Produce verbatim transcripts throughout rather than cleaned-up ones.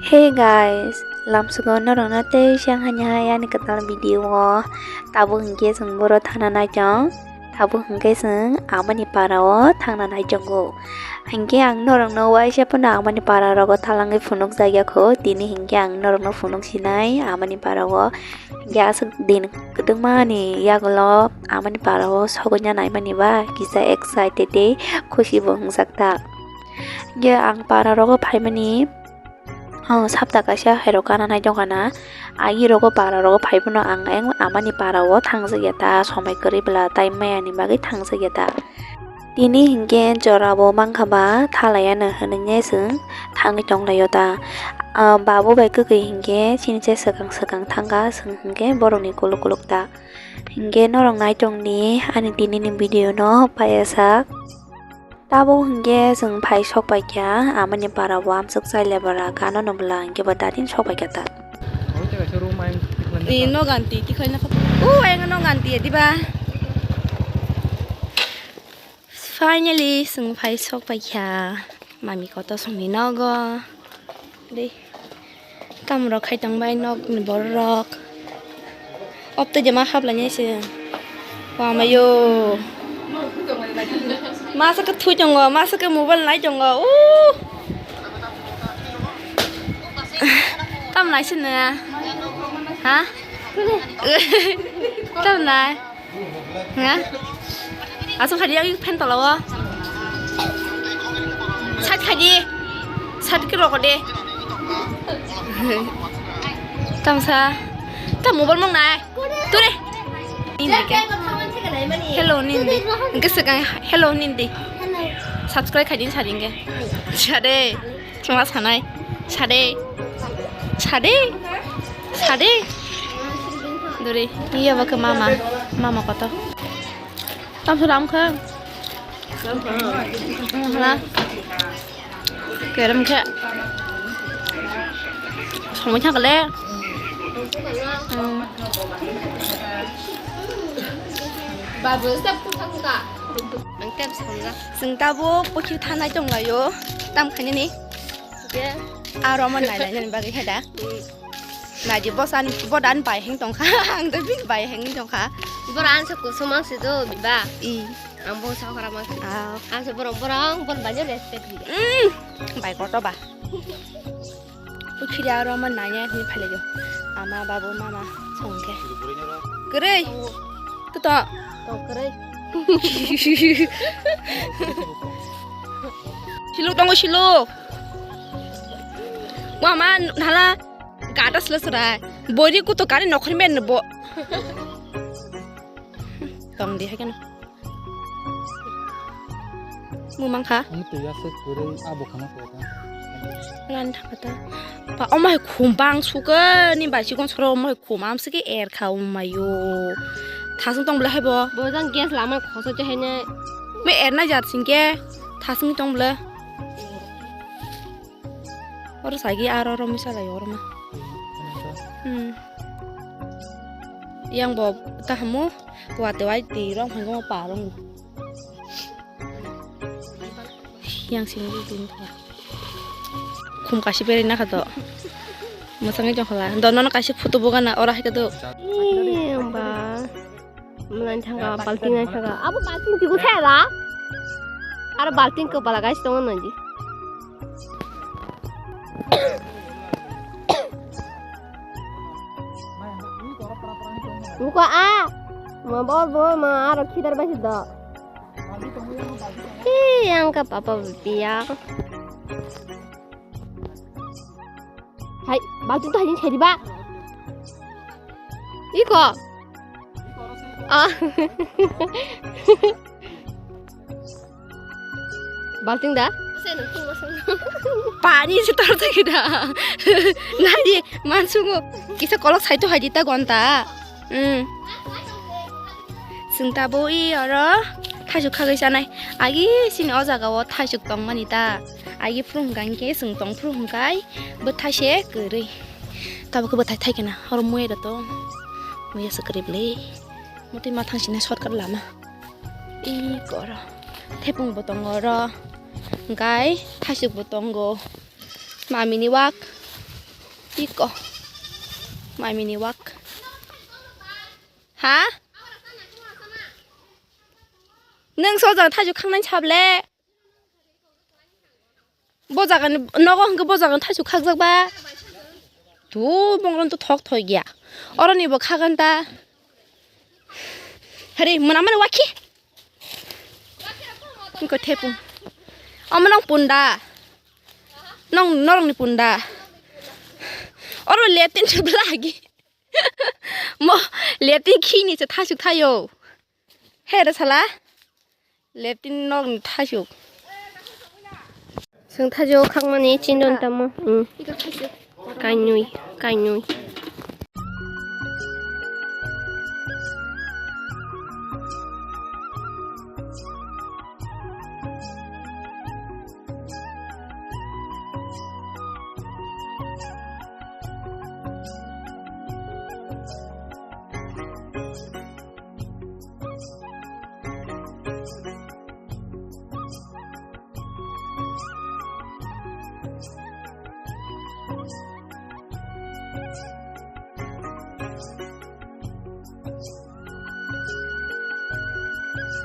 Hey guys, lamsugo norokno tei siang hanya hai ani kwtal video o. Tabuk hinkhe chwng boro thana naitong. Tabuk hinkhe chwng amani para o thangna naitongo. Hinkhe ang norokno waisa phano amani para rogo thalangwi phunuk jakya kho. Tini hinkhe ang norokno phunuk sinai amani para o. Hinkhe aswk din kwdwkma ni yagulo amani para o sogwi naimani ba kisa excited tei khusi bo wngjak ta. Hinkhe ang para rogo phaimani. Oh, sapta kaisa hairok gana nai tongkha na. Agi rogo para rogo phai phano ang eng amani para o thangjak ya ta, somai kwrwi bwla tai maya ni bagwi thangjak ya ta. Tini hinkhe jora bo mankha ba thalai ya no hinwi ne chwng thangwi tong lai o ta. Ah, babu bai kwkwi hinkhe chini chai swkang swkang thangkha, chwng hinkhe borok ni kuluk kuluk ta. Hinkhe norok nai tong di ani tini ni video no paiya sak. Tabuk hinkhe chwng phai sok paikha amani para o amswk chailebra gana no bwla hinkhe bo datin sok paikha ta. Ni no ganti tikhlai na kho. O ayang no ganti diba. Finally chwng phai sok paikha mami koto songni nogo. Dei. Kam rok khai tong bai nok ni borok rok. Op to jema hap lai se. Wa ma yo. Masa ke thui tongo, masa ke mobile nai tongo. Uh. Tam nai se ne. Ha? Tam nai. Ha? Aswk khaidi yang fan tola o. Side khaidi. Side ke rokode. Tamsa. Tam mobile mong nai. Tore. Nindi ke. Hello nindi. Engke segang hello nindi. Subscribe khaidi sadi engke. Sade. Chwngma sanai. Sade. Sade. Sade. Dori. Iya ba ke mama. Mama koto. Tam suram kha. Hala. Kerem kha. Somoi thang le. Babu step kha kha. Ang tep somla. Sing tabo pokhi thanai tong layo. Tam khani ni. Ke aro man nai nai nani bagwi heda. Naidi bosan bodan bai heng tongkha. Ang to bin bai heng tongkha. Bora ang se kusum ang se do biba. I. Ang bo sa khara mang. Ah. Ang se borong borong bor banyo respect di. Mm. Bai koto ba. Ukhiri aro man nai nai ni phale jo. Ama babu mama songke. Kere. Kuto. To kere. Siluk tongo siluk. Wa ma nala gata sila sura. Bori kuto kani nokhor men bo. Tong di hakan. Mumang kha. Ang tu ya se kure abo khana ko ta. Ran thangkha ta. Pa omai khum bang suka ni bai sikon soro omai khum am sike er kha omayo. Thasung tong bla hai bo. Bo jang gas lama khoso che hai ne. Me er na jat singke. Thasung tong bla. Oro sagi aro oro misa lai oro ma. Hmm. Yang bo ta hamu wate wai ti rong phang ma pa rong. Yang sing di din ta. Khum kasi beri na khato. Masang jong khala. Dono no kasi photo boga na ora hai khato. Yang ba. Mwnai thangka, balting nai thangka. Abo balting tigo saya da. Aro balting ko bala guys tongo nai di. Buka a. Ma bor bor ma aro khidar bai do. Hi yang ka papa biya. Hai, balting to hai ni seri ba. Iko. Ah. Balting da? Pani se tor tagi da. Nadi mansungo kisa kolok sai to hai di ta gonta. Hmm. Sing ta bo i oro thaisu khagai sanai. Agi sini o jaga o thaisu tong mani ta. Agi phuru hwnkha hinkhe chwng tong phuru hwnkhe bwthai se kwrwi. Tabuk khe bwthai thai khe na oro muiya da tong. Muiya se kwrwi bwlwi. Motwi ma thang sina shortcut lama. Ih koro. Thepung bo tongo oro. Hwnkhe thaisuk bo tongo. Mami ni wak. Iko. Maimini wak. Ha? Nung soja thaju khangnai sable. Bo jaga ni nogo hwnkhe bo jaga ni thaichuk khakjak ba. Tu bongron to thok thoi gya. Oro ni bo khagan ta. Hari mona mani wakhi. Ko thepung. Omo nong punda. Nong norong ni punda. Oro letin chubla agi. Mo letin khini se thaichuk thayo. He re sala. Leptin nok ni thasuk. Seng thajo khakmani chindon tamo. Hmm. Kainui, kainui.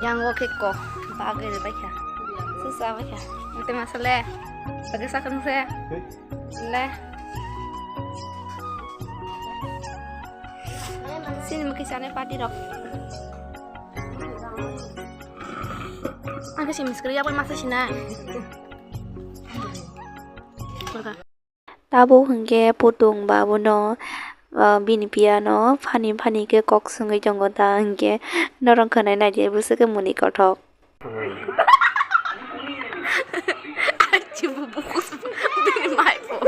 Yang o khe ko bagwi rw baikha. Susa baikha. Mate masale. Bagwi sakang se. Le. Sini mukhi sane party rok. Ang khe simi skri yakbai masa sina. Tabuk hwnkhe putung babuno, ah, bini piyano phani phani khe kok swngwi tongo ta hwnkhe norok khwnai naidi bwswk khe muni kothok. Ai, chibu bukus bini mai bo.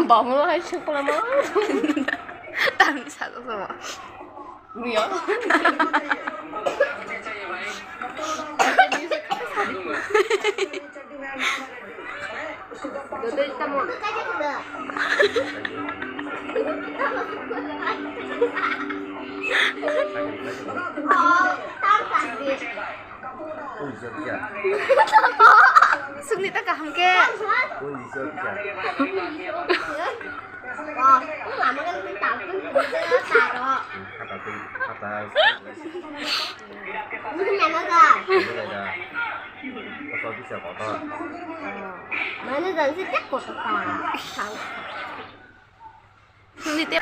Bamlo hai sukla ma. Tangni sago sama. Nuya. Sugni ta kaham khe. Manager se tak kotor ta. Sugni te.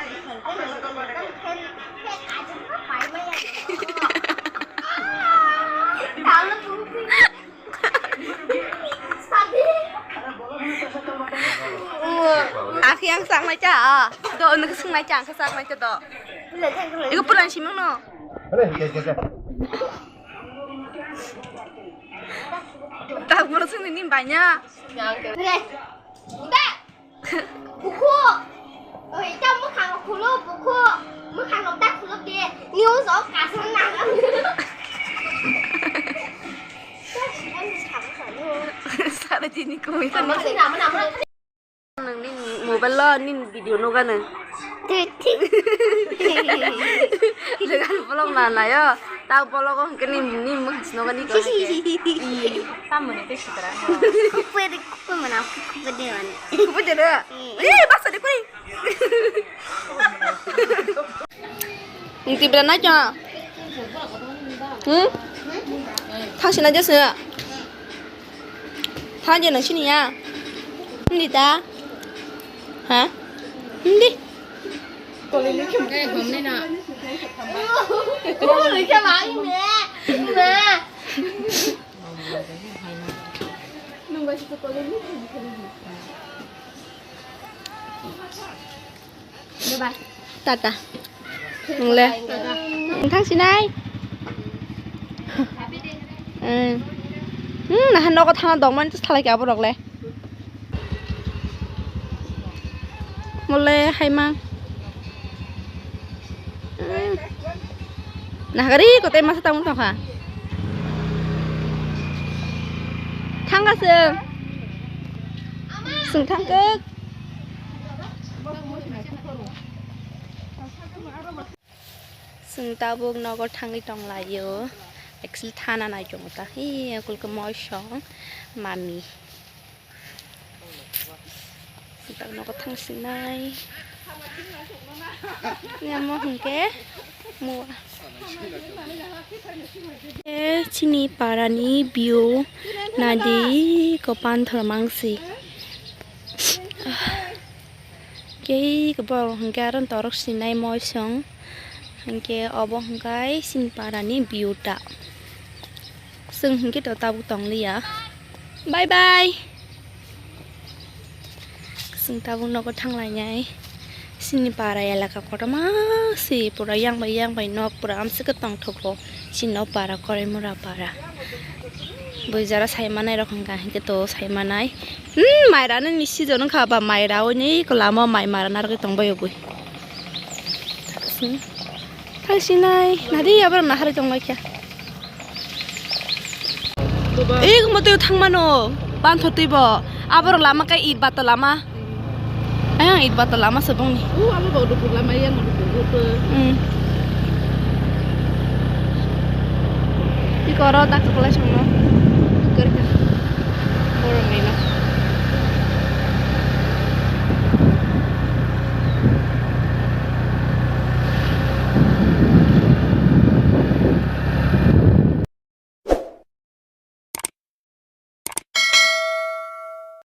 Akhe ang saknai cha, ah. Do, nwng swknai cha, ang khe saknai cha do. Iko pulan simung no. Tak bono swngni ni banya. Buku. Oi, ta mwkhang khuluk, buku. Mwkhang ta khuluk de. News o kasang nang. Sara jini kumi. Nwng nini mobile lo nini video nugano. Thik, thik. Legal bolong na nayo. Ta bolong hwnkhe nini, nini mwkhang sinogo ni ko hai khe. Tamo ni tei sitra. Kupui de, kupui mana, kupui de mana. Kupui de re. Hmm. Eh, basa de kuri. Nung tibra nai chong. Hmm? Thang sina je sina. Thang je nang sini ya. Hindi ta. Ha? Hindi. Tata. Nungle. Nung thang sinai. Hmm. Hmm, nahan nogo thana dongmani to salai khe aborok le. Mole haimang. Hmm. Nahagari kote masa tamu tongkha. Thangka sung. Sung thangkuk. Chwng tabuk nogo thangwi tonglaio. Actually thana nai tongo ta. Hi, kulke moisong mami. Chwng tabuk nogo thangsinai. Yamo hwnkhe mua. E, chini parani view nadi ko panthor mangsi. Kei kebo hwnkhe aro torok sinai moisong. Hwnkhe obo hwnkhe chini parani view ta. Chwng hwnkhe to tabuk tongliya. Bye bye. Chwng tabuk nogo thanglainai. Chini para elaka kotorma se pura yang bai yang bai nok pura amswk tongthok bo. Chini o para Koraimura para. Bui jara sai manai rok hwnkha hwnkhe to sai manai. Hmm, mai rani ni season wngkha ba mai raui ni ko lama o mai mara narwgwi tongbai o bui. Thangsinai nadi aborok naharwi tonglaikha. Ei, mo twi thangmano, banthor twi bo. Aborok lama khe it bato lama. Ayang it bato lama se bongni. U abo bo dupur lama yang dupur dupur. Hmm. Iko oro dak kwlai songno. Kwrwikha.